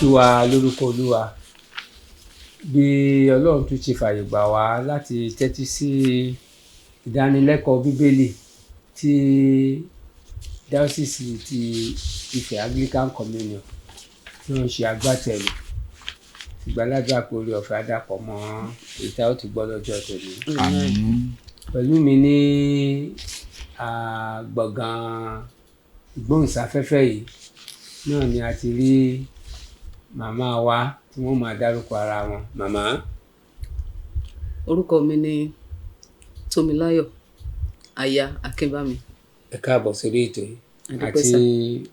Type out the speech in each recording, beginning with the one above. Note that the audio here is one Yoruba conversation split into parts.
Kí wa lórúkọ Olúwa bí Ọlọ́run tún ṣe fàyè gbà wá láti tẹ́tí sí ìdánilẹ́kọ̀ọ́ Bíbélì tí Dáósìsì ti Ifẹ̀ Anglican Communion tí wọ́n ń ṣe agbátẹrù. Ìgbàládùá pé oore ọ̀fẹ́ á dàpọ̀ mọ́ èyí tá ó ti gbọ́ lọ́jọ́ tòní. Àmín. Pẹ̀lú mi ní gbọ̀ngàn ìgbóhùnsáfẹ́fẹ́ yìí náà ni a ti rí màmá wa tí wọ́n máa dárúkọ ara wọn. Màmá. Orúkọ mi ni Tómiláyọ̀ aya Akínbámi. Ẹ káàbọ̀ sórí ètò yìí. Adúpẹ́ Àti sà.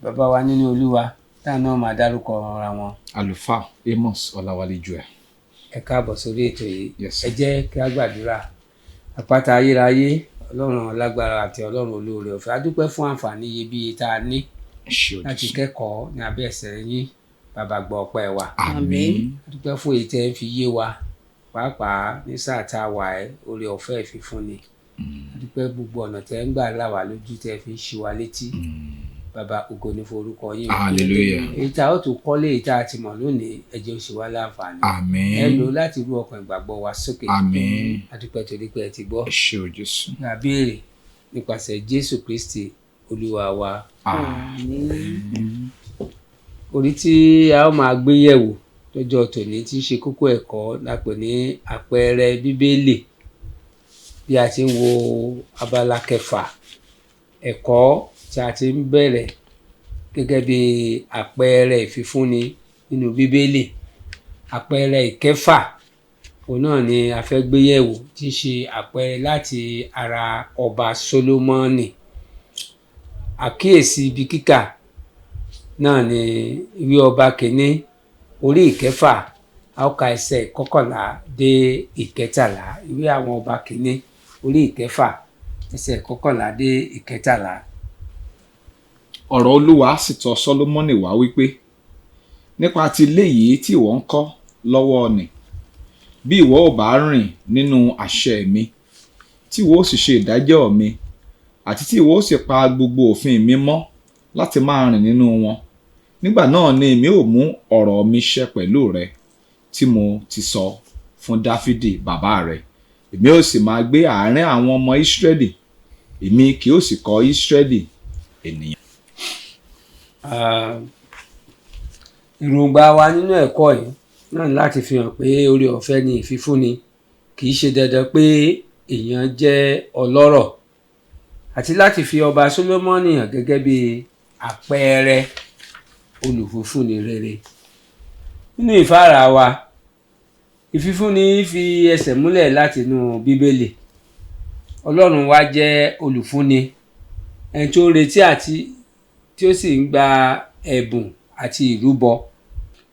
bàbá wa nínú Olúwa táwọn náà máa dárúkọ ara wọn. Àlùfáà Amos Ọláwálé Joel. Ẹ káàbọ̀ sórí ètò yìí. Yes. Ẹ jẹ́ kí a gbàdúrà. Àpáta ayérayé, Ọlọ́run alágbára àti Ọlọ́run olóore ọ̀fẹ́, a dúpẹ́ fún àǹfààní iyebíye tá a ní Ṣé o láti Jésù. kẹ́kọ̀ọ́ ní abẹ́ ẹsẹ̀ yín. Bàbá, gbọ́ ọpẹ́ wa. Àmín. A dúpẹ́ fún èyí tẹ́ ń fi yé wa, pàápàá ní sáà tá a wà ẹ́, oore ọ̀fẹ́ ìfifúnni. A dúpẹ́ gbogbo ọ̀nà tẹ́ ń gbà là wá lójú, tẹ́ fi ń ṣí wa létí. Bàbá, ògo ní forúkọ yín. Hallelujah. Èyí tá a ó tún kọ́lé, èyí tá a ti mọ̀ lónìí, ẹ jẹ́ ó ṣe wá láǹfààní. Àmín. Ẹ lò ó láti rú ọkàn ìgbàgbọ́ wa sókè. Àmín. A dúpẹ́ torí pé ẹ ti gbọ́. Ṣé o Jésù. A béèrè nípasẹ̀ Jésù Kristi Olúwa wa. Àmín. Orí tí a ó máa gbé yẹ̀wò lọ́jọ́ tòní, tí í ṣe kókó ẹ̀kọ́, la pè ní àpẹẹrẹ Bíbélì. Bí a ti ń wo abala kẹfà ẹ̀kọ́ tí a ti ń bẹ̀rẹ̀ gẹ́gẹ́ bí àpẹẹrẹ ìfifúnni nínú Bíbélì, àpẹẹrẹ ìkẹfà òun náà ni a fẹ́ gbé yẹ̀wò, tí í ṣe àpẹẹrẹ láti ara ọba Sólómọ́nì. Àkíyèsí ibi kíkà náà ni ìwé Ọba Kìíní orí ìkẹfà, a ó ka ẹsẹ̀ 11 dé 13. Ìwé àwọn Ọba Kìíní orí ìkẹfà, ẹsẹ̀ 11 dé 13. Ọ̀rọ̀ Olúwa sì tọ̀ Sólómọ́nì wá wípé, nípa ti ilé yìí tí ìwọ ń kọ́ lọ́wọ́ nì, bí ìwọ ò bá rìn nínú àṣẹ mi, tí ìwọ ó sì ṣe ìdájọ́ mi, àti tí ìwọ ó sì pa gbogbo òfin mi mọ́ láti máa rìn nínú wọn, nígbà náà ni èmi ó mú ọ̀rọ̀ mi ṣẹ pẹ̀lú rẹ tí mo ti sọ fún Dáfídì bàbá rẹ. Èmi ó sì máa gbé àárín àwọn ọmọ Ísírẹ́lì, èmi kì ó sì kọ̀ Ísírẹ́lì ènìyàn. Èròǹgbà wa nínú ẹ̀kọ́ yìí náà ni láti fi hàn pé oore ọ̀fẹ́ ni ìfifúnni, kì í ṣe dandan pé èèyàn jẹ́ ọlọ́rọ̀, àti láti fi ọba Sólómọ́nì hàn gẹ́gẹ́ bí àpẹẹrẹ olùfifúnni rere. Nínú ìfáàrà wa, ìfifúnni fi ẹsẹ̀ múlẹ̀ láti inú Bíbélì. Ọlọ́run wa jẹ́ olùfúnni, ẹni tó ń retí àti tí ó sì ń gba ẹ̀bùn àti ìrúbọ.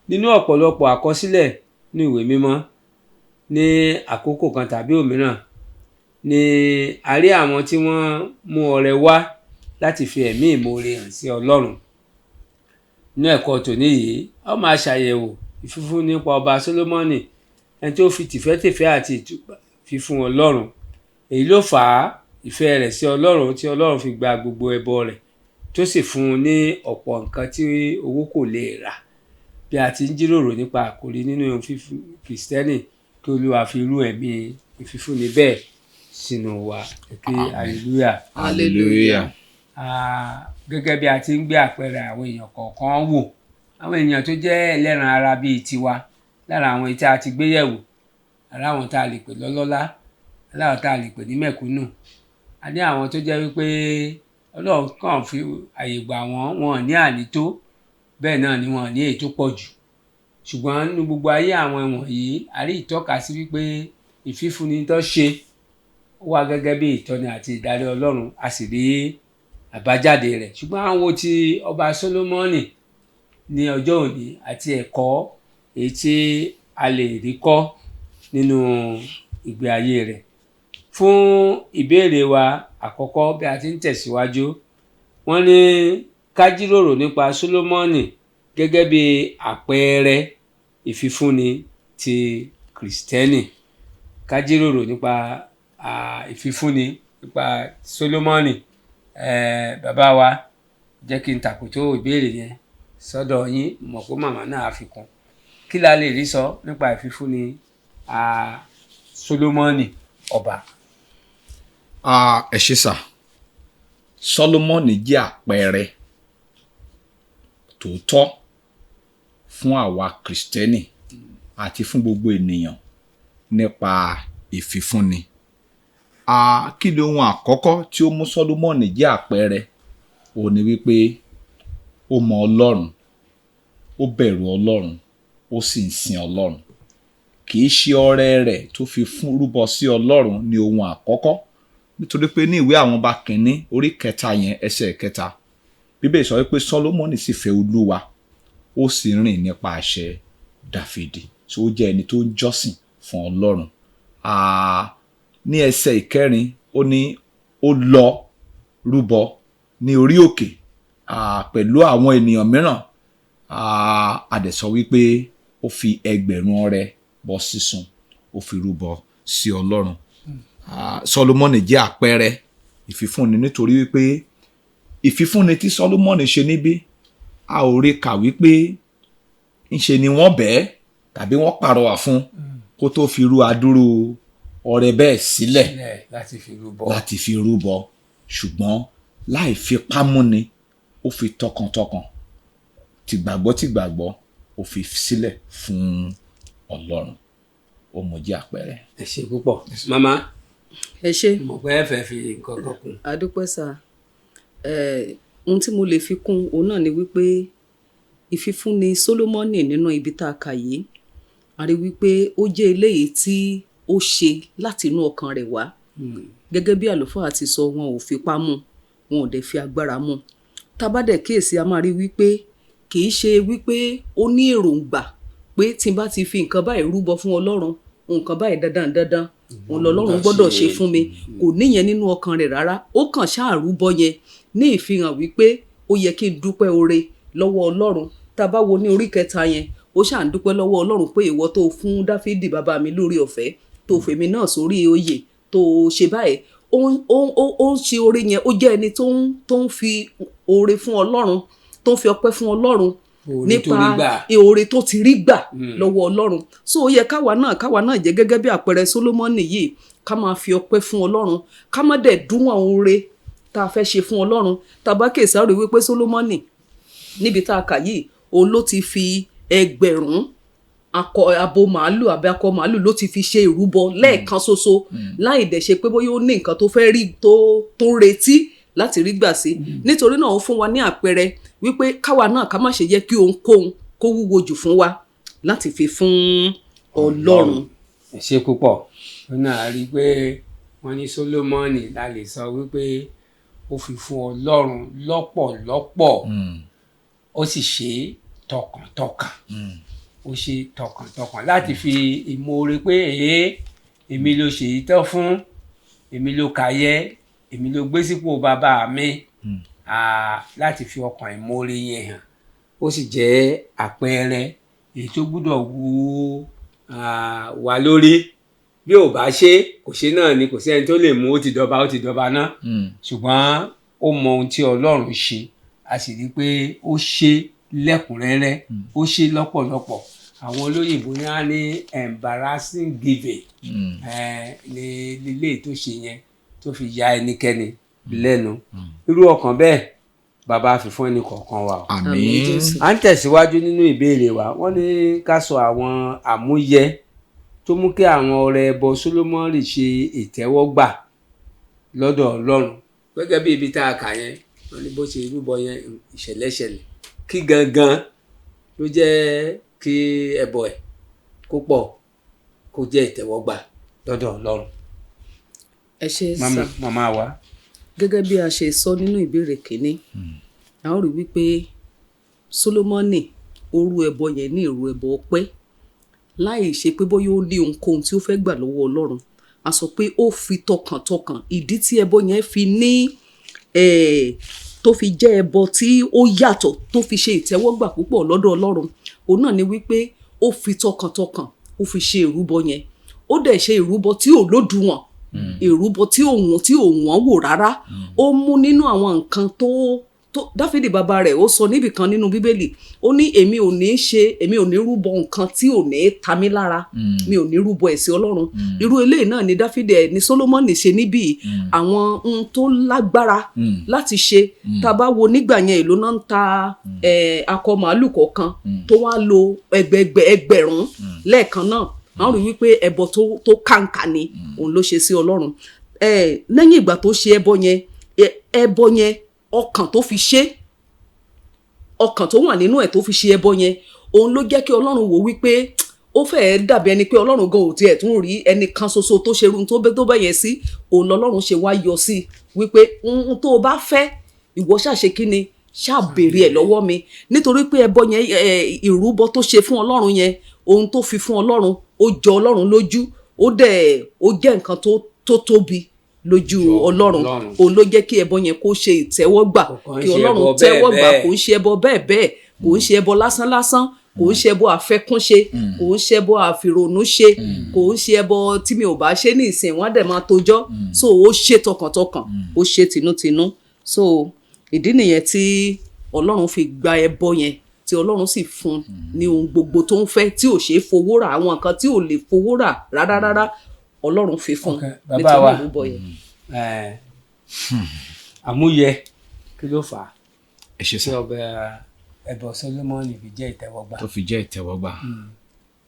Nínú ọ̀pọ̀lọpọ̀ àkọsílẹ̀ ní ìwé mímọ́, ní àkókò kan tàbí òmíràn ni a rí àwọn tí wọ́n mú ọrẹ wá láti fi ẹ̀mí ìmoore hàn sí Ọlọ́run. Nínú ẹ̀kọ́ tòní yìí, a ó máa ṣàyẹ̀wò ìfifún nípa ọba Sólómọ́nì, ẹni tó fi tìfẹ́tìfẹ́ àti ìtúpà fífún Ọlọ́run. Èyí ló fà á ìfẹ́ rẹ̀ sí Ọlọ́run tí Ọlọ́run fi gba gbogbo ẹbọ rẹ̀, tó sì fún un ní ọ̀pọ̀ nǹkan tí owó kò lè rà. Bí a ti ń jíròrò nípa àkòrí nínú fífún Kìrìsìtẹ́nì, kí Olúwa fi irú ẹ̀mí ìfifúnni bẹ́ẹ̀ sínú wa. Kí hallelujah. Hallelujah. Gẹ́gẹ́ bí a ti ń gbé àpẹẹrẹ àwọn èèyàn kọ̀ọ̀kan wò, àwọn èèyàn tó jẹ́ ẹlẹ́ran ara bíi tiwa, lára àwọn èyí tí a ti gbé yẹ̀wò, lára àwọn tá a lè pè lọ́lọ́lá, lára àwọn tá a lè pè ní mẹ̀kúnnù, a ní àwọn tó jẹ́ wípé Ọlọ́run kàn fi àyè gbà wọ́n, wọn ò ní ànító, bẹ́ẹ̀ náà ni wọn ò ní èyí tó pọ̀ jù. Ṣùgbọ́n nínú gbogbo ayé àwọn wọ̀nyí, a rí ìtọ́ka sí wípé ìfífúnni tó ṣe ó wá gẹ́gẹ́ bí ìtọ́ni àti ìdarí Ọlọ́run, a sì rí àbájáde rẹ̀. Ṣùgbọ́n àwọn ti ọba Sólómọ́nì ní ọjọ́ òní àti ẹ̀kọ́ èyí tí a lè rí kọ́ nínú ìgbé ayé rẹ̀. Fún ìbéèrè wa àkọ́kọ́ bí a ti ń tẹ̀síwájú, wọ́n ní ká jíròrò nípa Sólómọ́nì gẹ́gẹ́ bí àpẹẹrẹ ìfifúnni ti Kìrìsìtẹ́nì. Ká jíròrò nípa ìfifúnni nípa Sólómọ́nì. Bàbá wa, jẹ́ kí n tàkòtó ìbéèrè yẹn. Sọ́dọ̀ yín, mọ̀ pé màmá náà á fi kún. Kí la lè rí sọ nípa ìfifúnni Sólómọ́nì ọba? Ẹ ṣé sà. Sólómọ́nì jẹ́ àpẹẹrẹ tòótọ́ fún àwa Kìrìsìtẹ́nì àti fún gbogbo ènìyàn nípa ìfifúnni. Kí ni ohun àkọ́kọ́ tí ó mú Sólómọ́nì jẹ́ àpẹẹrẹ? Òun ni wípé ó mọ Ọlọ́run, ó bẹ̀rù Ọlọ́run, ó sì ń sin Ọlọ́run. Kì í ṣe ọrẹ rẹ̀ tó fi fún rúbọ sí Ọlọ́run ní ohun àkọ́kọ́, nítorí pé ní ìwé àwọn ọba kìíní orí kẹta yẹn, ẹsẹ̀ kẹta, Bíbélì sọ wípé Sólómọ́nì sì fẹ́ Olúwa, ó sì rìn nípa àṣẹ Dáfídì. Tí ó jẹ́ ẹni tó ń jọ́sìn fún Ọlọ́run. Ní ẹsẹ̀ ìkẹrin, ó ní ó lọ rúbọ ní orí òkè pẹ̀lú àwọn ènìyàn mìíràn. A dẹ̀ sọ wípé ó fi 1,000 ọrẹ bọ sísun, ó fi rúbọ sí Ọlọ́run. Sólómọ́nì jẹ́ àpẹẹrẹ ìfifúnni nítorí wípé ìfifúnni tí Sólómọ́nì ṣe níbí, a ò rí kà wípé ńṣe ni wọ́n bẹ̀ẹ́ tàbí wọ́n pàrọwà fún kó tó fi rú adúrú ọrẹ bẹ́ẹ̀ sílẹ̀ láti fi rúbọ, ṣùgbọ́n láì fipá múni, ó fi tọkàntọkàn, tìgbàgbọ́ tìgbàgbọ́, ó fi sílẹ̀ fún Ọlọ́run. Ó mú jẹ́ àpẹẹrẹ. Ẹ ṣé púpọ̀ màmá. Ẹ ṣé. Mo pé ẹ fẹ́ fi nǹkan kan kún. Adúpẹ́ sà. Ohun tí mo lè fi kún òun náà ni wípé ìfifúnni Sólómọ́nì nínú ibi tá a kà yìí, a rí wípé ó jẹ́ eléyìí tí ó ṣe láti inú ọkàn rẹ̀ wá. Gẹ́gẹ́ bí àlùfáà ti sọ, wọn ò fipá mú, wọn ò dẹ̀ fi agbára mú. Tá bá dẹ̀ kíyèsí, a máa rí wípé kì í ṣe wípé ó ní èròǹgbà pé tí n bá ti fi nǹkan báyìí rúbọ fún Ọlọ́run, nǹkan báyìí dandan dandan òun lọ́lọ́run gbọ́dọ̀ ṣe fún mi. Kò níyẹn nínú ọkàn rẹ̀ rárá. Ó kàn ṣáà rúbọ yẹn ní ìfihàn wípé ó yẹ kí n dúpẹ́ oore lọ́wọ́ Ọlọ́run. Tá bá wo ní orí kẹta yẹn, ó ṣáà ń dúpẹ́ lọ́wọ́ Ọlọ́run pé ìwọ tó fún Dáfídì bàbá mi lórí ọ̀fẹ́, tó fèmí náà sórí oyè, tó ṣe báyìí, ó ń ṣe oore yẹn. Ó jẹ́ ẹni tó ń fi oore fún Ọlọ́run, tó ń fi ọpẹ́ fún Ọlọ́run nípa oore tó ti rí gbà lọ́wọ́ Ọlọ́run. So ó yẹ káwa náà jẹ́ gẹ́gẹ́ bí àpẹẹrẹ Sólómọ́nì yìí, ká máa fi ọpẹ́ fún Ọlọ́run, ká má dẹ̀ dúnwọ̀n oore tá a fẹ́ ṣe fún Ọlọ́run. Tá bá kíyèsí, a rí wípé Sólómọ́nì níbi tá a kà yìí, òun ló ti fi 1,000 akọ abo màálù àbí akọ màálù ló ti fi ṣe ìrúbọ lẹ́ẹ̀kan ṣoṣo, láì dẹ̀ ṣe pé bóyá ó ní nǹkan tó fẹ́ rí tó ń retí láti rí gbà sí. Nítorí náà ó fún wa ní àpẹẹrẹ wípé káwa náà ká má ṣe jẹ́ kí ohunkóhun kó wúwo jù fún wa láti fi fún Ọlọ́run. Ẹ ṣé púpọ̀. Ó náà rí i pé wọ́n ní Sólómọ́nì la lè sọ wípé ó fi fún Ọlọ́run lọ́pọ̀lọpọ̀, ó sì ṣe tọkàntọkàn. Ó ṣe tọkàntọkàn láti fi ìmoore pé èmi ló ṣe èyí tán fún, èmi ló kàyẹ, èmi ló gbé sípò bàbá mi, láti fi ọkàn ìmoore yẹn hàn. Ó sì jẹ́ àpẹẹrẹ èyí tó gbúdọ̀ wú wà lórí. Bí ò bá ṣe kò ṣe náà ni, kò sí ẹni tó lè mú, ó ti dọba náà. Ṣùgbọ́n ó mọ ohun tí Ọlọ́run ṣe, a sì rí i pé ó ṣe lẹ́kùnrẹ́rẹ́, ó ṣe lọ́pọ̀lọpọ̀. Àwọn olóyìnbó ní á ní embarrassing giving ní ilé tó ṣe yẹn tó fi ya ẹnikẹ́ni lẹ́nu. Irú ọkàn bẹ́ẹ̀ bàbá fi fún ẹnì kọ̀ọ̀kan wa. Àmín. À ń tẹ̀síwájú nínú ìbéèrè wa. Wọ́n ní ká sọ àwọn àmúyẹ tó mú kí àwọn ọrẹ ẹbọ Sólómọ́nì ṣe ìtẹ́wọ́gbà lọ́dọ̀ Ọlọ́run. Gẹ́gẹ́ bí ibi tá a kà yẹn, wọ́n ní bó ṣe rúbọ yẹn, ìṣẹ̀lẹ̀ ṣẹlẹ̀. Kí gangan ló jẹ́ kí ẹbọ ẹ̀ kó pọ̀, kó jẹ́ ìtẹ́wọ́gbà lọ́dọ̀ Ọlọ́run? Ẹ ṣé sà. Màmá wa. Gẹ́gẹ́ bí a ṣe sọ nínú ìbéèrè kìíní, a ó rí wípé Sólómọ́nì ó rú ẹbọ yẹn ní ìrú ẹbọ ọpẹ́, láì ṣe pé bóyá ó ní ohunkóhun tí ó fẹ́ gbà lọ́wọ́ Ọlọ́run. A sọ pé ó fi tọkàntọkàn. Ìdí tí ẹbọ yẹn fi ní tó fi jẹ́ ẹbọ tí ó yàtọ̀, tó fi ṣe ìtẹ́wọ́gbà púpọ̀ lọ́dọ̀ Ọlọ́run, òun náà ni wípé ó fi tọkàntọkàn ó fi ṣe ìrúbọ yẹn. Ó dẹ̀ ṣe ìrúbọ tí ò lódiwọ̀n, ìrúbọ tí ò wọ́n wò rárá. Ó mú nínú àwọn nǹkan tó Tó Dáfídì bàbá rẹ̀ ó sọ níbì kan nínú Bíbélì, ó ní èmi ò ní ṣe, èmi ò ní rúbọ nǹkan tí ò ní ta mí lára, mi ò ní rúbọ ẹ̀ sí Ọlọ́run. Irú eléyìí náà ni Dáfídì ẹ̀ ní Sólómọ́nì ṣe níbí yìí. Àwọn ohun tó lágbára láti ṣe, tá a bá wo nígbà yẹn, èló náà ń ta akọ màálù kọ̀ọ̀kan tó wá lo ẹgbẹ̀rún lẹ́ẹ̀kan náà, àwọn rí wípé ẹbọ tó kàǹkà ni òun ló ṣe sí Ọlọ́run. Lẹ́yìn ìgbà tó ṣe ẹbọ yẹn, ẹbọ yẹn, ọkàn tó fi ṣe, ọkàn tó wà nínú ẹ̀ tó fi ṣe ẹbọ yẹn, òun ló jẹ́ kí Ọlọ́run wò wípé ó fẹ́ẹ́ dàbí ẹni pé Ọlọ́run gan ò tiẹ̀ tún rí ẹnì kan ṣoṣo tó ṣerú tó bẹ́ yẹn sí. Òun lọ́lọ́run ṣe wá yọ sí wípé ohun tó o bá fẹ́, ìwọ ṣàṣe kí ni, ṣáà béèrè ẹ̀ lọ́wọ́ mi, nítorí pé ẹbọ yẹn, ìrúbọ tó ṣe fún Ọlọ́run yẹn, ohun tó fi fún Ọlọ́run, ó jọ Ọlọ́run lójú, ó dẹ̀ ó jẹ́ nǹkan tó tóbi lójú Ọlọ́run. Ọlọ́run. Òun ló jẹ́ kí ẹbọ yẹn kó ṣe ìtẹ́wọ́gbà, Kò kàn ń kí ṣe Ọlọ́run ẹbọ bẹ́ẹ̀ tẹ́wọ́gbà. bẹ́ẹ̀. Kò ń ṣe ẹbọ bẹ́ẹ̀ bẹ́ẹ̀, kò ń ṣe ẹbọ lásán lásán, kò ń ṣe ẹbọ àfẹkúnṣe, kò ń ṣe ẹbọ àfìrònúṣe, kò ń ṣe ẹbọ tí mi ò bá ṣe ní ìsìn wọn á dẹ̀ máa tójọ́. So ó ṣe tọkàntọkàn, ó ṣe tinútinú. So ìdí nìyẹn tí Ọlọ́run fi gba ẹbọ yẹn, tí Ọlọ́run sì fún ní ohun gbogbo tó ń fẹ́, tí ò ṣeé fowó rà, àwọn nǹkan tí ò lè fowó rà rárá rárá, Ọlọ́run fi fún Ok, bàbá nítorí wa. ìrúbọ yẹn. Àmúyẹ kí ló fà á Ẹ ṣe tí sá. ọbẹ̀ ẹbọ Sólómọ́nì fi jẹ́ ìtẹ́wọ́gbà? Tó fi jẹ́ ìtẹ́wọ́gbà,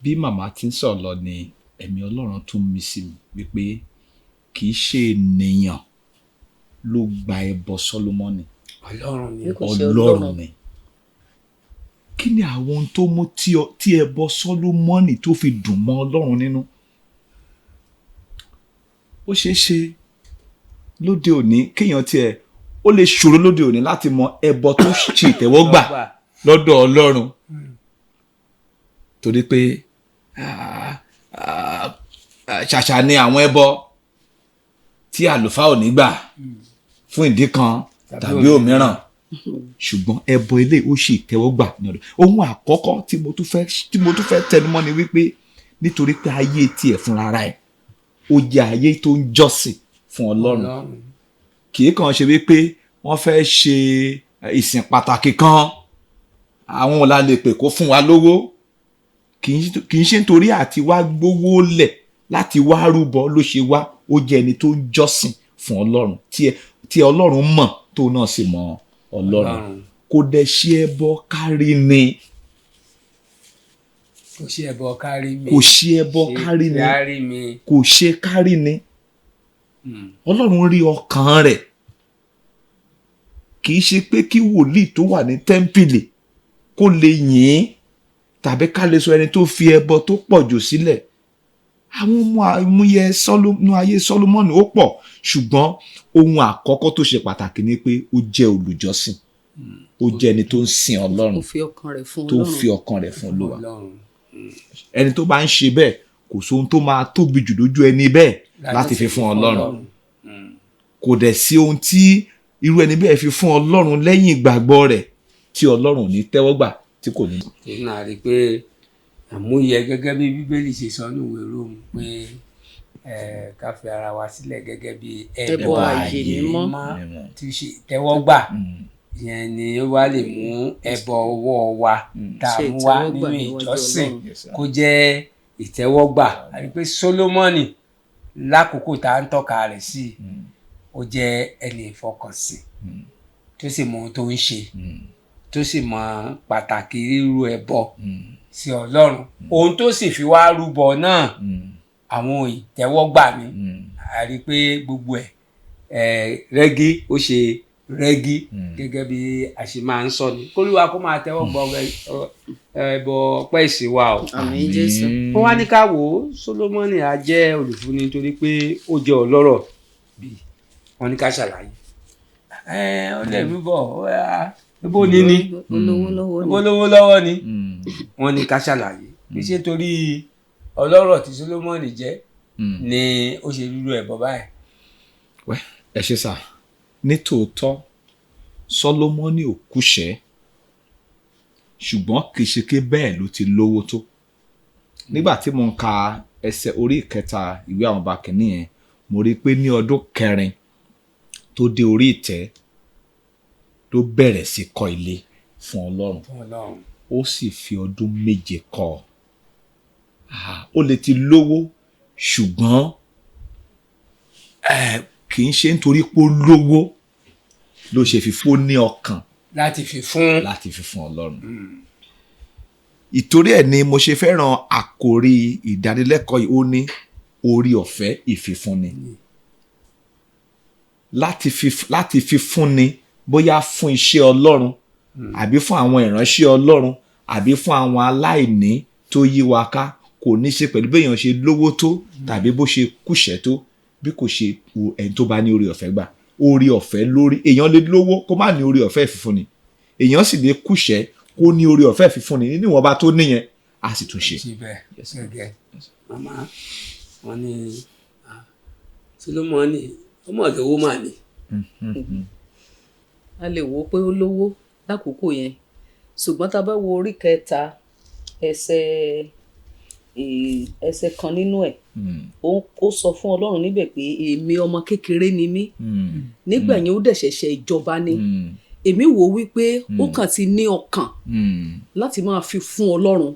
bí màmá ti ń sọ̀rọ̀ lọ ni ẹ̀mí Ọlọ́run tún mí sí mi wípé kì í ṣe ènìyàn ló gba ẹbọ Sólómọ́nì. Ọlọ́run ni. Bí kò ṣe Ọlọ́run Ọlọ́run. ni. Kí ni àwọn ohun tó mú tí ẹbọ Sólómọ́nì tó fi dùn mọ́ Ọlọ́run nínú? Ó ṣeé ṣe lóde òní kéèyàn tiẹ̀, ó lè ṣòro lóde òní láti mọ ẹbọ tó ṣe ìtẹ́wọ́gbà lọ́dọ̀ Ọlọ́run, torí pé ṣàṣà ni àwọn ẹbọ tí àlùfáà ò ní gbà fún ìdí kan tàbí òmíràn, ṣùgbọ́n ẹbọ ilé ó ṣe ìtẹ́wọ́gbà ní ọ̀dọ̀. Ohun àkọ́kọ́ tí mo tún fẹ́ tẹnumọ́ ni wípé nítorí pé ayé tiẹ̀ fúnra ara ẹ̀, ó jẹ́ ayé tó ń jọ́sìn fún Ọlọ́run. Kì í kàn ṣe wípé wọ́n fẹ́ ṣe ìsìn pàtàkì kan, àwọn ọ̀la lè pè kó fún wa lówó. Kì í ṣe nítorí àti wá gbówó lẹ̀ láti wá rúbọ ló ṣe wá. Ó jẹ́ ẹni tó ń jọ́sìn fún Ọlọ́run, tí Ọlọ́run mọ̀, tó náà sì mọ̀ Ọlọ́run. Kò dẹ̀ ṣe ẹbọ kárí ni. Kò ṣe ẹbọ kárí mi. Kò ṣe ẹbọ kárí ni. Kárí mi. Kò ṣe kárí ni. Ọlọ́run rí ọkàn rẹ̀. Kì í ṣe pé kí wòlíì tó wà ní tẹ́ḿpìlì kó lè yìn ín tàbí ká lè sọ ẹni tó fi ẹbọ tó pọ̀ jù sílẹ̀. Àwọn ọmọ àmúyẹ nú ayé Sólómọ́nì ó pọ̀, ṣùgbọ́n ohun àkọ́kọ́ tó ṣe pàtàkì ni pé ó jẹ́ olùjọ́sìn, ó jẹ́ ẹni tó ń sin Ọlọ́run, Ó fi ọkàn rẹ̀ fún tó ń Ọlọ́run. fi ọkàn rẹ̀ fún Olúwa. Ọlọ́run. Ẹni tó bá ń ṣe bẹ́ẹ̀, kò sóhun tó máa tóbi jù lójú ẹni bẹ́ẹ̀ láti fi fún Ọlọ́run. Kò dẹ̀ sí ohun tí irú ẹni bẹ́ẹ̀ fi fún Ọlọ́run lẹ́yìn ìgbàgbọ́ rẹ̀ tí Ọlọ́run ò ní tẹ́wọ́ gbà, tí kò ní. Èyí náà rí i pé àmúyẹ, gẹ́gẹ́ bí Bíbélì ṣe sọ ní ìwé Róòmù pé ká fi ara wa sílẹ̀ gẹ́gẹ́ bí ẹbọ ààyè mímọ́. Mímọ́. Tí í ṣe ìtẹ́wọ́gbà. Ìyẹn ni ó wá lè mú ẹbọ ọwọ́ wa tá a Ṣe mú wá ìtẹ́wọ́gbà nínú níwájú ìjọsìn Ọlọ́run. Yes, sir. kó jẹ́ ìtẹ́wọ́gbà. Àti pé Sólómọ́nì lákòókò tá à ń tọ́ka rẹ̀ sí, ó jẹ́ ẹni ìfọkànsìn tó sì mọ ohun tó ń ṣe, tó sì mọ pàtàkì rírú ẹbọ sí Ọlọ́run. Ohun tó sì fi wá rúbọ náà, àwọn ìtẹ́wọ́gbà ni. A rí i pé gbogbo ẹ̀ rẹ́gí, ó ṣe rẹ́gí gẹ́gẹ́ bí a ṣe máa ń sọ ni. Kólúwa kó máa tẹ́wọ́ gbọ́ ẹbọ ọpẹ́ ìsìn wa o. Àmín, Jésù. Wọ́n wá ní ká wò ó, Sólómọ́nì á jẹ́ olùfúnni nítorí pé ó jẹ́ ọlọ́rọ̀ bí wọ́n ní ká ṣàlàyé. Ó lè rúbọ bó ní ni Olówó lọ́wọ́ ni. Bó lówó lọ́wọ́ ni. Wọ́n ní ká ṣàlàyé kì í ṣe torí ọlọ́rọ̀ tí Sólómọ́nì jẹ́ ni ó ṣe rúrú ẹbọ báyìí. Wẹ́ ẹ ṣe sà. Nítòótọ́, Sólómọ́nì ò kúṣẹ̀ẹ́, ṣùgbọ́n kì í ṣe pé bẹ́ẹ̀ ló ti lówó tó. Nígbà tí mo ń ka ẹsẹ̀ orí ìkẹta ìwé àwọn ọba kìíní yẹn, mo rí i pé ní ọdún kẹrin tó dé orí ìtẹ́. ló bẹ̀rẹ̀ sí kọ́ ilé fún Ọlọ́run. Fún Ọlọ́run. Ó sì fi ọdún 7 kọ́ ọ. Ó lè ti lówó, ṣùgbọ́n kì í ṣe nítorí pé ó lówó ló ṣe fi fún ní ọkàn láti fi fún, láti fi fún Ọlọ́run. Ìtorí ẹ̀ ni mo ṣe fẹ́ràn àkòrí ìdánilẹ́kọ̀ọ́ yìí, ó ní orí ọ̀fẹ́ ìfifúnni. Láti fi fúnni, bóyá fún iṣẹ́ Ọlọ́run, àbí fún àwọn ìránṣẹ́ Ọlọ́run, àbí fún àwọn aláìní tó yí wa ká, kò ní ṣe pẹ̀lú béèyàn ṣe lówó tó tàbí bó ṣe kúṣẹ̀ tó, bí kò ṣe ẹni tó bá ní orí ọ̀fẹ́ gbà. Orí ọ̀fẹ́ lórí èèyàn lè lówó kó má ní orí ọ̀fẹ́ ìfifúnni, èèyàn sì lè kúṣẹ̀ kó ní orí ọ̀fẹ́ ìfifúnni nínú ìwọ̀nba tó níyẹn, a sì tún ṣe. Síbẹ̀ gẹ́gẹ́ màmá wọn ní Solomoni ọmọ lówó mà ní. A lè wò ó pé ó lówó lákòókò yẹn, ṣùgbọ́n tá a bá wo orí 3 ẹsẹ̀ 1 nínú ẹ̀, ó sọ fún Ọlọ́run níbẹ̀ pé èmi ọmọ kékeré ni mí, nígbà yẹn ó dẹ̀ ṣẹ̀ṣẹ̀ ìjọba ni. Èmi wò wípé ó kàn ti ní ọkàn láti máa fi fún Ọlọ́run.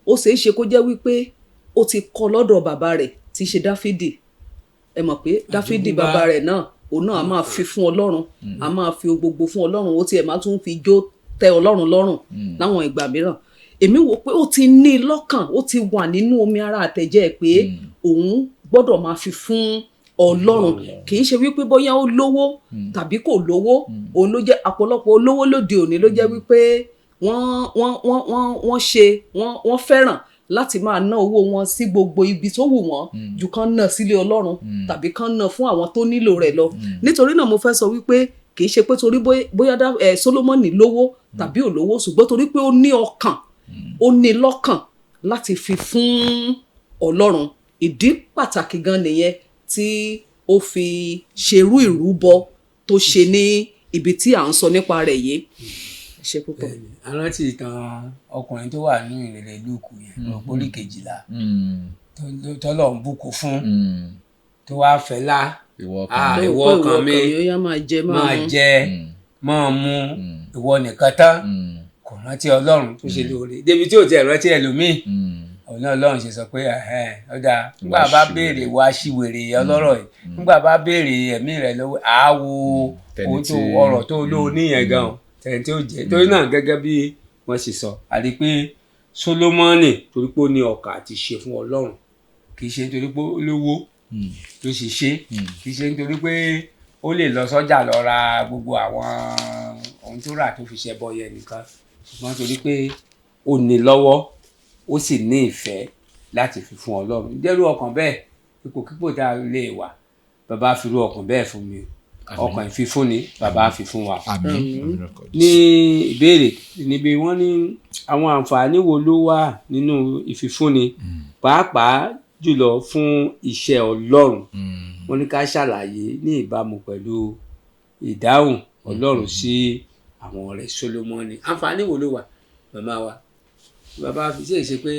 Ó ṣeé ṣe kó jẹ́ wípé ó ti kọ́ lọ́dọ̀ bàbá rẹ̀ tí í ṣe Dáfídì. Ẹ mọ̀ pé Dáfídì bàbá rẹ̀ náà, òun náà a máa fi fún Ọlọ́run, a máa fi gbogbo fún Ọlọ́run, ó tiẹ̀ máa tún fi jó tẹ́ Ọlọ́run lọ́rùn láwọn ìgbà mìíràn. Èmi wò pé ó ti ní lọ́kàn, ó ti wà nínú omi ara àtẹ̀jẹ́ pé òun gbọ́dọ̀ máa fi fún Ọlọ́run. Kì í ṣe wípé bóyá ó lówó tàbí kò lówó, òun ló jẹ́ ọ̀pọ̀lọpọ̀ olówó lóde òní ló jẹ́ wípé wọ́n ṣe wọ́n fẹ́ràn láti máa ná owó wọn sí gbogbo ibi tó wù wọ́n ju kán ná sílé Ọlọ́run tàbí kán ná fún àwọn tó nílò rẹ̀ lọ. Nítorí náà mo fẹ́ sọ wípé kì í ṣe pé torí bóyá Solomoni lówó tàbí ò lówó, ṣùgbọ́n torí pé ó ní ọkàn, ó ní lọ́kàn láti fi fún Ọlọ́run. Ìdí pàtàkì gan nìyẹn tí ó fi ṣerú ìrúbọ tó ṣe ní ibi tí à ń sọ nípa rẹ̀ yìí. Ṣe púpọ̀. Arántí ìtàn ọkùnrin tó wà ní ìrẹ̀lẹ̀ Lúùkù yẹn, orí 12, tọ́lọ̀ ń bùkún fún, tó wá fẹ́ lá ìwọ ọkàn mi máa jẹ máa mu, ìwọ nìkan tán, kò rántí Ọlọ́run tó ṣe lóore débi tí ò tiẹ̀ rántí ẹlòmíì. Ọ̀nà Ọlọ́run ṣe sọ pé ó dáa, nígbà bá béèrè wá síwèrè ọlọ́rọ̀ yìí, nígbà bá béèrè ẹ̀mí rẹ̀ lọ́wọ́ àáwo ohun tó ọrọ̀ tó lóo níyẹn gan-an tẹ̀yìn tí ó jẹ́. Torí náà gẹ́gẹ́ bí wọ́n ṣe sọ, àti pé Solomoni torí pé ó ní ọkàn àti ṣe fún Ọlọ́run, kì í ṣe nítorí pé ó lówó ló ṣe ṣe, kì í ṣe nítorí pé ó lè lọ sọ́jà lọ ra gbogbo àwọn ohun tó rà tó fi ṣẹbọ yẹn nìkan, ṣùgbọ́n torí pé ó ní lọ́wọ́, ó sì ní ìfẹ́ láti fi fún Ọlọ́run. Jẹ́rú ọkàn bẹ́ẹ̀, ipòkípò tá a lè wà, bàbá fi rú ọkàn bẹ́ẹ̀ fún mi, ọkàn ìfifúnni bàbá fi fún wa. Ní ìbéèrè níbi wọ́n ní àwọn àǹfààní wo ló wà nínú ìfifúnni, pàápàá jùlọ fún iṣẹ́ Ọlọ́run. Wọ́n ní ká ṣàlàyé ní ìbámu pẹ̀lú ìdáhùn Ọlọ́run sí àwọn ọ̀rẹ́ Solomoni. Àǹfààní wo ló wà, màmá wa? Bàbá fi ṣe é ṣe pé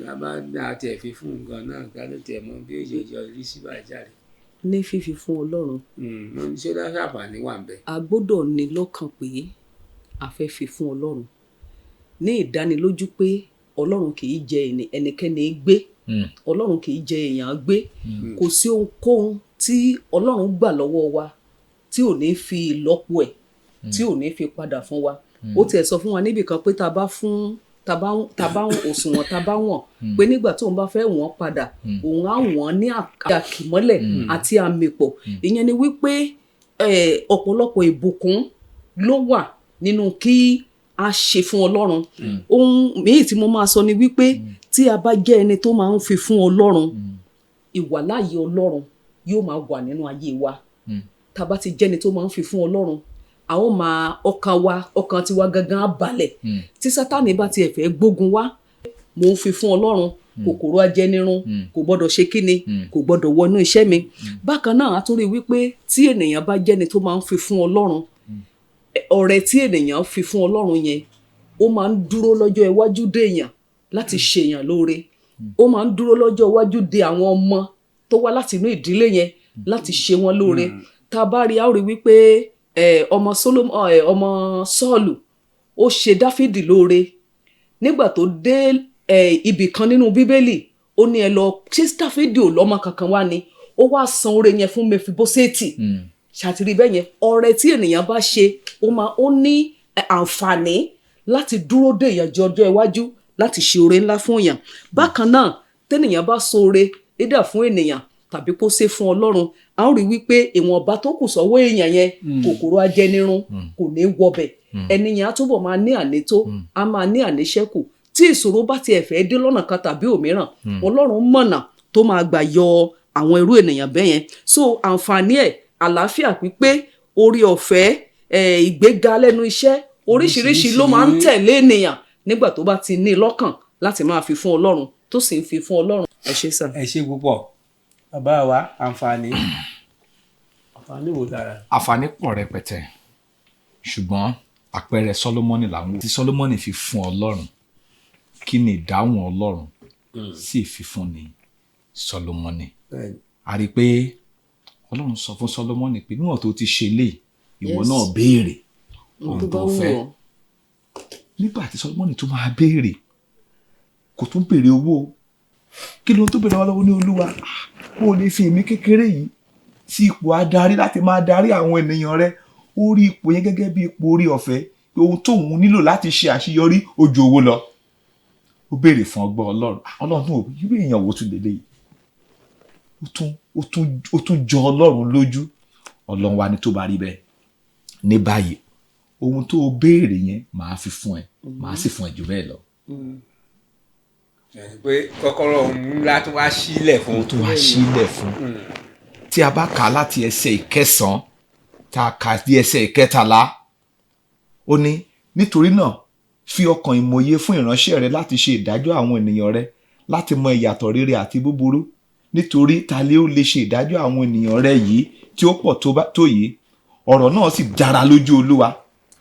bàbá náà tiẹ̀ fi fún nǹkan náà ká ló tiẹ̀ mọ bí ó ṣe yọ rí sí báyìí jáde. Ní fífi fún Ọlọ́run, ṣé láǹfààní wà ńbẹ̀? A gbọ́dọ̀ ní lọ́kàn pé a fẹ́ fi fún Ọlọ́run, ní ìdánilójú pé Ọlọ́run kì í jẹ ẹnikẹ́ni gbé, Ọlọ́run kì í jẹ èèyàn gbé. Kò sí ohunkóhun tí Ọlọ́run gbà lọ́wọ́ wa tí ò ní fi ìlọ́po ẹ̀, tí ò ní fi padà fún wa. Ó tiẹ̀ sọ fún wa níbì kan pé tá a bá fún tá bá òṣùwọ̀n tá bá wọ̀n, pé nígbà tóun bá fẹ́ wọ̀n padà, òun á wọ̀n ní àkìmọ́lẹ̀ àti àmì pọ̀. Ìyẹn ni wípé ọ̀pọ̀lọpọ̀ ìbùkún ló wà nínú kí a ṣe fún Ọlọ́run. Ohun míì tí mo máa sọ ni wípé tí a bá jẹ́ ẹni tó máa ń fi fún Ọlọ́run, ìwàláàyè Ọlọ́run yóò máa wà nínú ayé wa. Tá a bá ti jẹ́ ẹni tó máa ń fi fún Ọlọ́run, a ó máa ọkàn wa, ọkàn tiwa gangan á balẹ̀. Tí Sátánì bá tiẹ̀ fẹ́ gbógun wá, mò ń fi fún Ọlọ́run, kòkòrò ajẹnirun kò gbọ́dọ̀ ṣe kíni, kò gbọ́dọ̀ wọnú iṣẹ́ mi. Bákan náà a tún rí wípé tí ènìyàn bá jẹ́ni tó máa ń fi fún Ọlọ́run, ọrẹ tí ènìyàn fi fún Ọlọ́run yẹn, ó máa ń dúró lọ́jọ́ iwájú dé èèyàn láti ṣèyàn lóore. Ó máa ń dúró lọ́jọ́ iwájú dé àwọn ọmọ tó wá láti inú ìdílé yẹn láti ṣe wọ́n lóore. Tá a bá rí, a ó rí wípé Ọmọ Solomon, ọmọ Sọ́ọ̀lù, ó ṣe Dáfídì lóore nígbà tó dé ibì kan nínú Bíbélì. Ó ní, "Ẹ lọ ṣé Dáfídì ò lọ́mọ kankan wá ni?" Ó wá san oore yẹn fún Mẹfibóṣẹ́tì. Ṣàtìrí bẹ́ẹ̀ yẹn, ọrẹ tí ènìyàn bá ṣe, ó máa ó ní àǹfààní láti dúró dé èèyàn jọ ọjọ́ iwájú láti ṣe oore ńlá fún èèyàn. Bákan náà, tẹ́nìyàn bá so oore dídà fún ènìyàn tàbí kó ṣe fún Ọlọ́run, a ó rí wípé ìwọ̀nba tó kù sọ́wọ́ èèyàn yẹn, kòkòrò ajẹnirun kò ní wọbẹ̀. Ẹni yẹn á túbọ̀ máa ní ànító, á máa ní àníṣẹ́kù. Tí ìṣòro bá tiẹ̀ fẹ́ dé lọ́nà kan tàbí òmíràn, Ọlọ́run mọ̀nà tó máa gbà yọ àwọn irú ènìyàn bẹ́ẹ̀ yẹn. So àǹfààní ẹ̀, àlàáfíà pípé, orí ọ̀fẹ́, ìgbéga lẹ́nu iṣẹ́, oríṣiríṣi ló máa ń tẹ̀lé ènìyàn nígbà tó bá ti ní lọ́kàn láti máa fi fún Ọlọ́run, tó sì ń fi fún Ọlọ́run. Ẹ ṣé sà. Ẹ ṣe púpọ̀, bàbá wa. Àǹfààní wo lára? Àǹfààní pọ̀ rẹpẹtẹ, ṣùgbọ́n àpẹẹrẹ Sọlọ́mọ́nì là ń wò. Tí Sọlọ́mọ́nì fi fún Ọlọ́run, kí ni ìdáhùn Ọlọ́run sí ìfifúnni Sọlọ́mọ́nì? A rí i pé Ọlọ́run sọ fún Sọlọ́mọ́nì pé níwọ̀n tó ti ṣe lé, ìwọ náà béèrè ohun tó tó bá wù fẹ́. ọ́. Nígbà tí Sọlọ́mọ́nì tó máa béèrè, kò tún béèrè owó. Kí ló ń tó béèrè lọ́wọ́ ní Olúwa? "Ah, ó lè fi èmi kékeré yìí sí ipò adarí láti máa darí àwọn ènìyàn rẹ." Ó rí ipò yẹn gẹ́gẹ́ bí ipò orí ọ̀fẹ́, ohun tóun nílò láti ṣe àṣeyọrí ó ju owó lọ. Ó béèrè fún ọgbọ́n Ọlọ́run. Ah, Ọlọ́run tún wò pé irú èèyàn wo tún lélẹ́yìí? Ó tún jọ Ọlọ́run lójú. Ọlọ́run wa ní, tó bá rí bẹ́ẹ̀ ní báyìí, ohun tó o béèrè yẹn, màá fi fún ẹ, màá sì fún ẹ jù bẹ́ẹ̀ lọ. Ẹni pé kọ́kọ́rọ́ ńlá tó wá sílẹ̀ fún. Ohun tó wá sílẹ̀ fún, tí a bá kà á láti ẹsẹ̀ 9 tá a kà dé ẹsẹ̀ 13, ó ní, "Nítorí náà, fi ọkàn ìmọ̀ye fún ìránṣẹ́ rẹ láti ṣe ìdájọ́ àwọn ènìyàn rẹ, láti mọ ìyàtọ̀ rere àti búburú. Nítorí ta lé ó lè ṣe ìdájọ́ àwọn ènìyàn rẹ yìí tí ó pọ̀ tó yìí?" Ọ̀rọ̀ náà sì dára lójú Olúwa,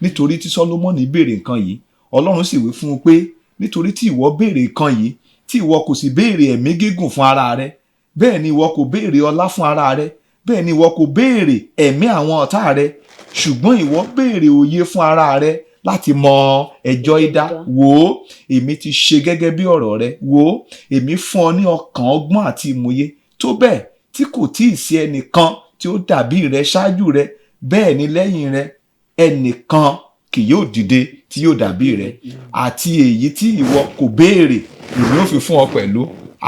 nítorí tí Sọlọ́mọ́nì béèrè nǹkan yìí. Ọlọ́run sì wí fún un pé, "Nítorí tí ìwọ béèrè nǹkan yìí, tí ìwọ kò sì béèrè ẹ̀mí gígùn fún ara rẹ, bẹ́ẹ̀ ni ìwọ kò béèrè ọlá fún ara rẹ, bẹ́ẹ̀ ni ìwọ kò béèrè ẹ̀mí àwọn ọ̀tá rẹ, ṣùgbọ́n ìwọ béèrè òye fún ara rẹ láti mọ ẹjọ́ idá, wò ó, èmi ti ṣe gẹ́gẹ́ bí ọ̀rọ̀ rẹ. Wò ó, èmi fún ọ ní ọkàn ọgbọ́n àti ìmọ̀ye tó bẹ́ẹ̀ tí kò tíì sí ẹnìkan tí ó dàbí rẹ ṣáájú rẹ, bẹ́ẹ̀ ni lẹ́yìn rẹ ẹnìkan kì yóò dìde tí yóò dàbí rẹ. Àti èyí tí ìwọ kò béèrè, èmi ó fi fún ọ pẹ̀lú,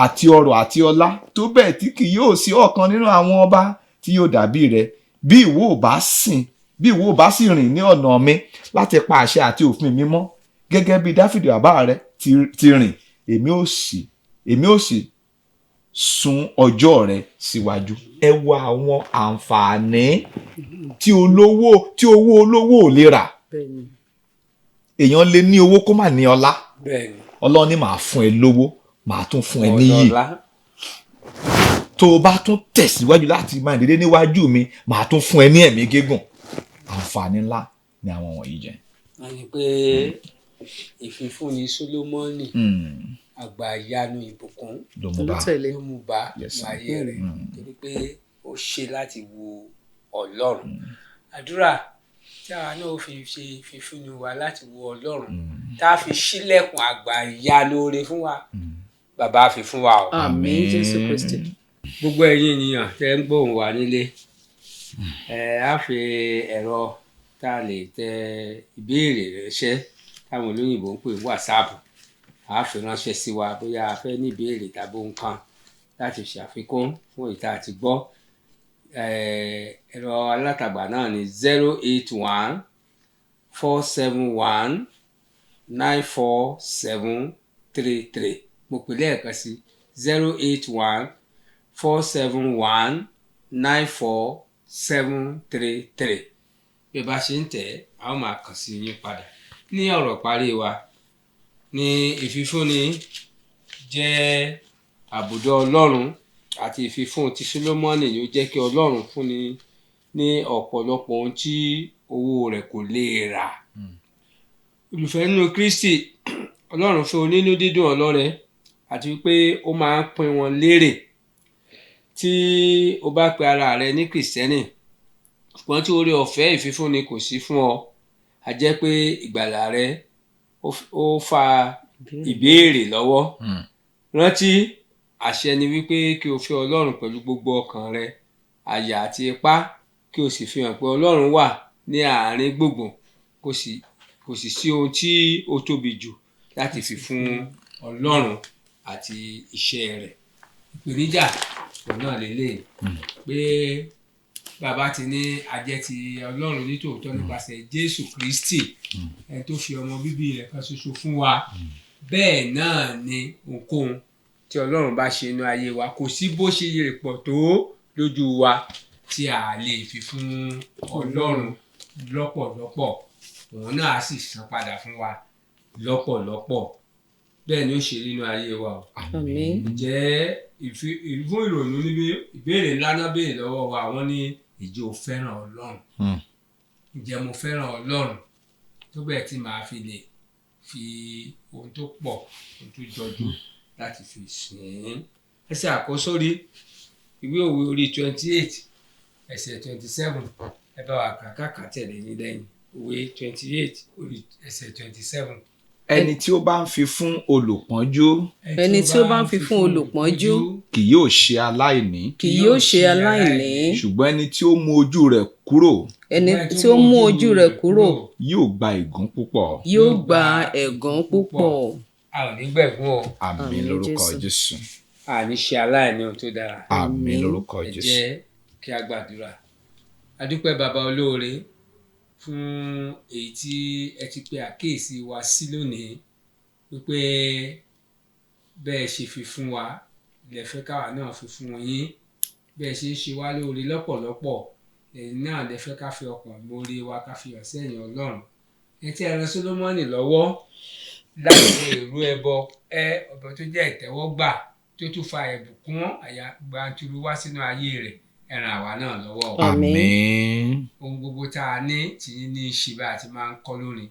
àti ọrọ̀ àti ọlá tó bẹ́ẹ̀ tí kì yóò sí ọ̀kan nínú àwọn ọba tí yóò dàbí rẹ. Bí ìwọ ò bá sìn, bí ìwọ ò bá sì rìn ní ọ̀nà mi láti pa àṣẹ àti òfin mi mọ́ gẹ́gẹ́ bí Dáfídì bàbá rẹ ti rìn, èmi ó sì sún ọjọ́ rẹ síwájú." Ẹ wo àwọn àǹfààní tí owó olówó ò lè rà. Èèyàn lè ní owó kó má ní ọlá. Ọlọ́run ní, màá fún ẹ lówó, màá tún fún ẹ níyì. Ọlọ́lá. Tó o bá tún tẹ̀síwájú láti máa dédé níwájú mi, màá tún fún ẹ ní ẹ̀mí gígùn. Àǹfààní ńlá ni àwọn wọ̀nyí jẹ́. Wọ́n ní pé ìfifúnni Sólómọ́nì, àgbà ìyanu ìbùkún ló mú ló bá tẹ̀lé. Ló mú bá Yes, ní ayé rẹ̀, torí pé ó ṣe láti wo Ọlọ́run. Àdúrà tí àwa náà ó fi ṣe ìfifúnni wa láti wo Ọlọ́run, tá a fi ṣílẹ̀kùn àgbà ìyanu oore fún wa, bàbá fi fún wa o. Àmín, Jésù Kristi. Gbogbo ẹ̀yin ènìyàn tẹ́ ń gbóhùn wa nílé, ẹ á fi ẹ̀rọ tá a lè tẹ ìbéèrè ránṣẹ́ táwọn olóyìnbó ń pè ní WhatsApp, á fi ránṣẹ́ sí wa bóyá a fẹ́ ní ìbéèrè tàbí ohun kan láti ṣàfikún fún èyí tá a ti gbọ́. Ẹ̀rọ alátagbà náà ní 08147194733. Mo pè lẹ́ẹ̀kan sí, 08147194733. Bí ẹ bá ṣe ń tẹ̀ ẹ́, a ó máa kàn sí yín padà. Ní ọ̀rọ̀ parí wa ní, ìfifúnni jẹ́ àbùdá Ọlọ́run, àti ìfifún ti Sólómọ́nì ló jẹ́ kí Ọlọ́run fúnni ní ọ̀pọ̀lọpọ̀ ohun tí owó rẹ̀ kò lè rà. Olùfẹ́ nínú Kristi, Ọlọ́run fún onínú dídùn ọlọ́rẹ, àti wípé ó máa ń pín wọn lérè. Tí o bá pe ara rẹ ní Kìrìsìtẹ́nì, Ṣùgbọ́n tí oore ọ̀fẹ́ ìfifúnni kò sí fún ọ, a jẹ́ pé ìgbàlà rẹ ó fa ìbéèrè lọ́wọ́. Rántí, àṣẹ ni wípé kí o fẹ́ Ọlọ́run pẹ̀lú gbogbo ọkàn rẹ, àyà àti ipá, kí o sì fi hàn pé Ọlọ́run wà ní àárín gbùngbùn, kò sì sí ohun tí ó tóbi jù láti fi fún Ọlọ́run àti iṣẹ́ rẹ̀. Ìpèníjà òun náà lélẹ̀ pé bàbá ti ní ajẹ́ ti Ọlọ́run nítòótọ́ nípasẹ̀ Jésù Kristi, ẹni tó fi ọmọ bíbí rẹ̀ kan ṣoṣo fún wa. Bẹ́ẹ̀ náà ni ohunkóhun tí Ọlọ́run bá ṣe inú ayé wa, kò sí bó ṣe lè pọ̀ tó lójú wa tí a lè fi fún Ọlọ́run lọ́pọ̀lọpọ̀, òun náà á sì san padà fún wa lọ́pọ̀lọpọ̀. Bẹ́ẹ̀ ni ó ṣe nínú ayé wa o. Àmín. Ǹjẹ́ fún ìrònú níbi ìbéèrè ńlá náà béèrè lọ́wọ́ wa, wọ́n ní, ìjẹ́ o fẹ́ràn Ọlọ́run? Ǹjẹ́ mo fẹ́ràn Ọlọ́run tó bẹ́ẹ̀ tí màá fi lè fi ohun tó pọ̀, ohun tó jọjú láti fi sìn ín? Ẹsẹ̀ àkọ́sórí, ìwé Òwe orí 28, ẹsẹ̀ 27, ẹ bá wa kà káàkà tẹ̀lé yín lẹ́yìn. Òwe 28, orí ẹsẹ̀ 27. Ẹni tí ó bá ń fi fún olùpọ́njú Ẹni tí ó bá ń fi fún olùpọ́njú kì yóò ṣe aláìní, kì yóò ṣe aláìní, ṣùgbọ́n ẹni tí ó mú ojú rẹ̀ kúrò ẹni tí ó mú ojú rẹ̀ kúrò yóò gba ègún púpọ̀. yóò gba ẹ̀gàn púpọ̀. A ò ní gbẹ̀gún o. Àmín. Àmín. Lórúkọ Jésù. Jésù. A ní ṣe aláìní ohun tó dára. Àmín. Àmín. Lórúkọ Ẹ Jésù. jẹ́ kí a gbàdúrà. A dúpẹ́, bàbá olóore, fún èyí tí ẹ ti pe àkíyèsí wa sí lónìí, wípé bẹ́ẹ̀ ṣe fi fún wa lẹ fẹ́ káwa náà fi fún yín. Bẹ́ẹ̀ ṣe ń ṣe wá lóore lọ́pọ̀lọpọ̀, ẹ̀yin náà lẹ fẹ́ ká fi ọkàn ìmoore wa ká fi hàn sẹ́yìn Ọlọ́run. Ẹ tí ẹ ran Sólómọ́nì lọ́wọ́ láti lè rú ẹbọ ẹ ọbọ tó jẹ́ ìtẹ́wọ́gbà, tó tún fa ìbùkún àyà gbàǹturu wá sínú ayé rẹ̀, ẹ ràn àwa náà lọ́wọ́ o. Àmín. Àmín. Ohun gbogbo tá a ní tí yín ní í ṣe, bá a ti máa ń kọ́ lórin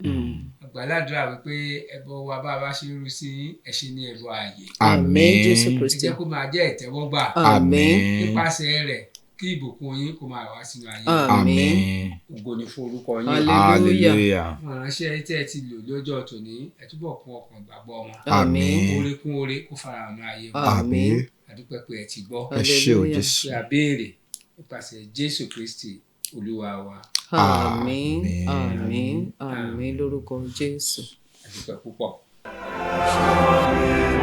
àgbàládùra, wípé ẹbọ wa, bá a bá ṣe ń rú sí yín, ẹ ṣe ní ẹbọ ààyè. Àmín, Jésù Ẹ Kristi. jẹ́ kó máa jẹ́ ìtẹ́wọ́gbà. Àmín. Nípasẹ̀ rẹ̀, kí ìbùkún yín kó máa wá sínú ayé. Àmín. Àmín. Ògo ni fún orúkọ yín. Hallelujah. Hallelujah. Àwọn ìránṣẹ́ tẹ́ ẹ ti lò lọ́jọ́ tòní, ẹ túbọ̀ kún ọkàn ìgbàgbọ́ wọn. Àmín. Oore kún oore kó farahàn ní ayé wọn. Àmín. A dúpẹ́ pé ẹ ti gbọ́. Ẹ ṣé o. Hallelujah. Jésù. Pé a béèrè nípasẹ̀ Jésù Kristi Olúwa wa. Àmín. Àmín. Àmín, àmín lórúkọ Jésù. A dúpẹ́ púpọ̀. Àmín.